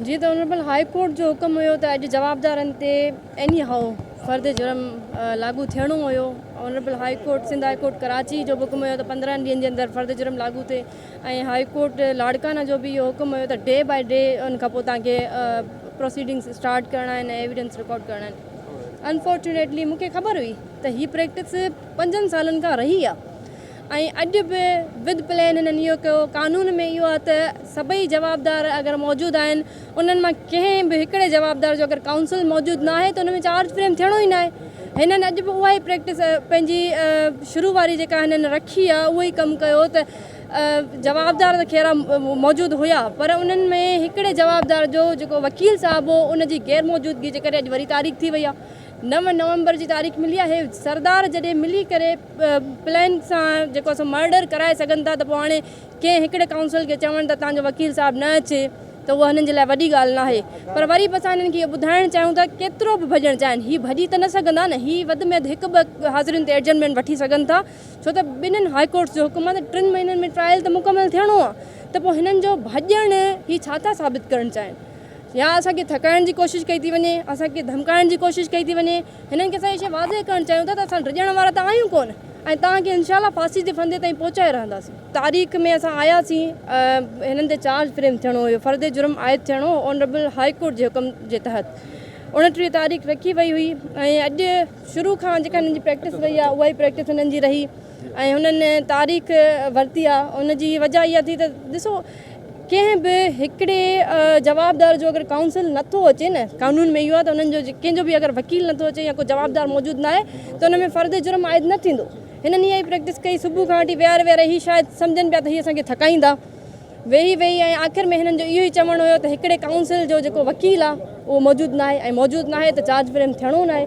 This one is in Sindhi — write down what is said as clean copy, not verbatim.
جيئن ته آنريبل هاء ڪورٽ جو حڪم هيو ته اڄ جوابدارن تي ايني هائو فرد جرم لاڳو ٿيڻو هيو. Honourable high court Sindh high court Karachi جو به حڪم هيو ته 15 ڏينهن جي اندر فرد جرم لاڳو ٿئي ۽ هاء ڪورٽ لاڙڪانا جو به اهو حڪم هيو ته ڊي باء ڊي ان کان پوء توهان کي پروسيڊنگس اسٽارٽ ڪرڻا آهن ۽ ايويڊنس رڪارڊ ڪرڻا آهن. انفارچونيٽلي مون کي خبر هئي ته هي پريڪٽس پنجن سالن کان رهي آهي ۽ اڄ به ود پلان هنن اهو ڪيو. قانون ۾ اهو آهي ته سڀئي جوابدار اگر موجود آهن انهن مان ڪنهن به هڪڙي جوابدار جو اگر ڪائونسل موجود ناهي ته ان ۾ چارج فريم ٿيڻو ئي ناهي. هنن اڄ به اها ئي پريڪٽس پنهنجي شروع واري جيڪا هنن رکي آهي اهو ئي ڪم ڪيو ته جوابدار ته خير موجود هيا پر انهن ۾ هڪڙي جوابدار جو جيڪو وڪيل صاحب هو ان جي غير موجودگي جي ڪري اڄ وري تاريخ ٿي وئي آهي. 9 نومبر جي تاريخ ملي آهي. سردار جڏهن ملي ڪري پلان سان جيڪو سو مرڊر ڪرائي سگهن ٿا ته پوء هاڻي ڪنهن هڪڙي ڪائونسل کي چوڻ ته توهان جو وڪيل صاحب نه اچي ته اها هنن جي لاء وڏي ڳالهه ناهي پر وري به اسان هنن کي اهو ٻڌائڻ چاهيون ٿا ڪيترو به ڀڄڻ چاهين هي ڀڄي ته نه سگهندا نه هي وڌ ۾ وڌ هڪ ٻه حاضرين تي ايڊجرمينٽ وٺي سگهن ٿا ڇو ته ٻنهن هاء ڪورٽس جو حڪم آهي ته ٽن مهينن ۾ ٽرائل ته مڪمل ٿيڻو آهي ته پوء هنن جو ڀڄڻ هي ڇا ٿا ثابت ڪرڻ چاهين يا اسان کي ٿڪائڻ جي ڪوشش ڪئي ٿي وڃي، اسان کي ڌمڪائڻ جي ڪوشش ڪئي ٿي وڃي، هنن کي اسان اها شيء واضح ڪرڻ چاهيون ٿا ته اسان ڊڄڻ وارا ته آهيون ڪونه ۽ توهان کي انشاء الله ڦاسي جي ڦندي تائين پهچائي رهنداسين. تاريخ ۾ اسان آياسين هنن تي چارج فريم ٿيڻو هيو، فرد جرم عائد ٿيڻو هو، آنريبل هاء ڪورٽ جي حڪم جي تحت 29 تاريخ رکي وئي هئي ۽ اڄ شروع کان جيڪا هنن جي پريڪٽس رهي آهي اها ئي پريڪٽس هنن جي رهي ۽ هنن تاريخ ورتي آهي ان جي وجه اها ٿي ته ڏسو ڪنهن به هڪڙي جوابدار جو اگر ڪائونسل نٿو اچي نه قانون ۾ اهو آهي ته انهن جو ڪنهن جو به اگر وڪيل نٿو اچي يا ڪو جوابدار موجود ناهي ته ان ۾ فرد جرم عائد نه ٿيندو. هنن اها ئي پريڪٽس ڪئي صبح کان وٺي ويهاري ويهاري هي شايد سمجهن پيا ته هي اسان کي ٿڪائيندا ويهي ويهي ۽ آخر ۾ هنن جو اهو ئي چوڻ هيو ته هڪڙي ڪائونسل جو جيڪو وڪيل آهي اهو موجود ناهي ۽ موجود ناهي ته چارج فريم ٿيڻو ناهي.